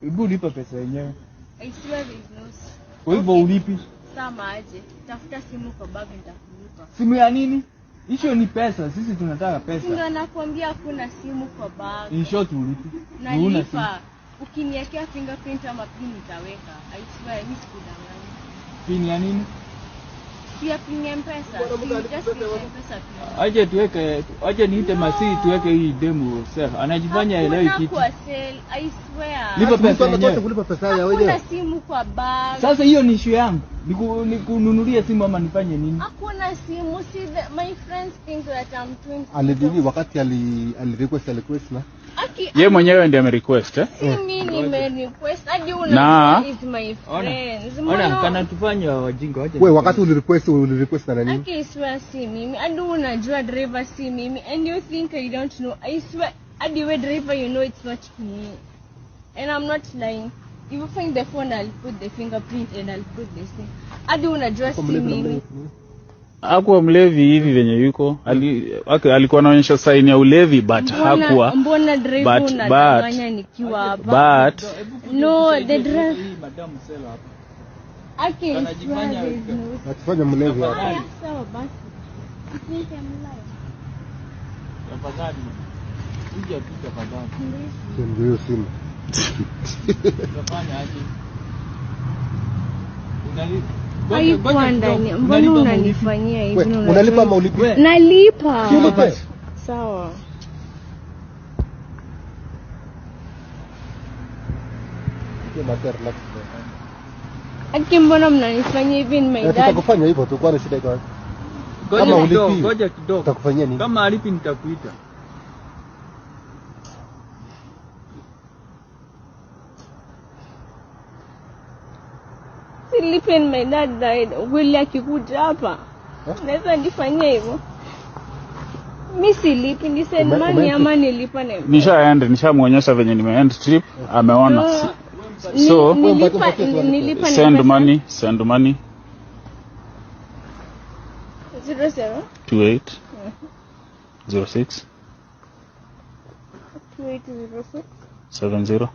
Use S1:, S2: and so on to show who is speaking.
S1: Hebu lipa pesa yenyewe.
S2: I swear there is no.
S1: Kwa hivyo
S2: Okay.
S1: ulipi.
S2: Sama aje. Tafuta simu kwa bag nitakulipa.
S1: Simu ya nini? Hicho ni pesa, sisi tunataka
S2: Si ndio
S1: pesa.
S2: nakwambia hakuna simu kwa bag.
S1: In short ulipi. Huna simu.
S2: Nalipa. Ukiniwekea fingerprint ama pin nitaweka. I swear mimi sikudanganyi.
S1: Pin ya nini?
S2: Si ya pin ya M-Pesa. Si just pin ya M-Pesa pin.
S1: Aje tuweke, aje niite Masi tuweke hii demo sasa. Anajifanya elewi
S2: Hakuna
S1: kitu.
S2: kwa sale. I swear.
S1: Lipa
S3: Mtu
S1: pesa
S3: anatosha
S1: yenyewe.
S3: kulipa pesa ya
S2: Hakuna
S3: wenyewe.
S2: simu kwa bag.
S1: Sasa hiyo ni issue yangu. Nikununulie simu ama nifanye nini?
S2: Hakuna simu. See the, my friends think that I'm twins.
S3: Alidini wakati ali request ali request na
S2: Aki,
S4: Ye mwenyewe ndiye amerequest eh?
S2: si mi nime request hadi
S4: Na-
S2: unajua is my
S1: Ona.
S2: friends.
S1: Ona
S2: Mbona
S1: kana tufanya wajinga wacha.
S3: wewe, wakati uli request na nani?
S2: Aki, I swear si mimi. Hadi unajua driver si mimi and you think I don't know. I swear hadi we driver you know it's not me. And I'm not lying. If you find the phone I'll put the fingerprint and I'll put this thing. Hadi unajua si mimi.
S4: Hakuwa mlevi hivi venye yuko okay, alikuwa anaonyesha sign ya ulevi but hakuwa
S2: Mbona driver unadanganya nikiwa hapa?
S4: but
S2: No, the driver
S1: Hii madam Sela hapa.
S2: Aki, I swear
S1: Anajifanya
S2: there is no
S3: Atufanya mlevi hapa.
S2: Haya, sawa basi. You think I'm lying?
S1: Tafadhali. Kuja tu tafadhali.
S3: Ndio hiyo simu.
S1: Utafanya aje? Unalipa.
S2: Haikuwa ndani. Mbona unanifanyia hivi?
S3: Wewe
S2: na unajua
S3: unalipa ama ulipi?
S1: We.
S2: Nalipa.
S3: Si ulipe.
S2: Sawa.
S3: Hiyo matter relax.
S2: Aki, mbona mnanifanyia hivi? Ni my
S3: Na
S2: dad.
S3: tutakufanya hivyo tu, kwani shida iko wapi?
S1: Ngoja
S3: Kama
S1: kidogo,
S3: ulipi,
S1: ngoja kidogo.
S3: Tutakufanyia nini?
S1: Kama alipi nitakuita.
S2: Silipi and my dad died. Willy akikuja hapa.
S3: Eh?
S2: Naweza nifanyia hivyo. Mi silipi, ni send money ama nilipa na
S4: nishaenda nishamuonyesha venye nimeend trip ameona.
S2: No.
S4: So-
S2: Nilipa
S3: Wewe mpatie
S2: nilipa na
S4: Send
S2: M-Pesa.
S4: money, send money
S2: 07
S4: 28 06
S2: 2806
S4: 70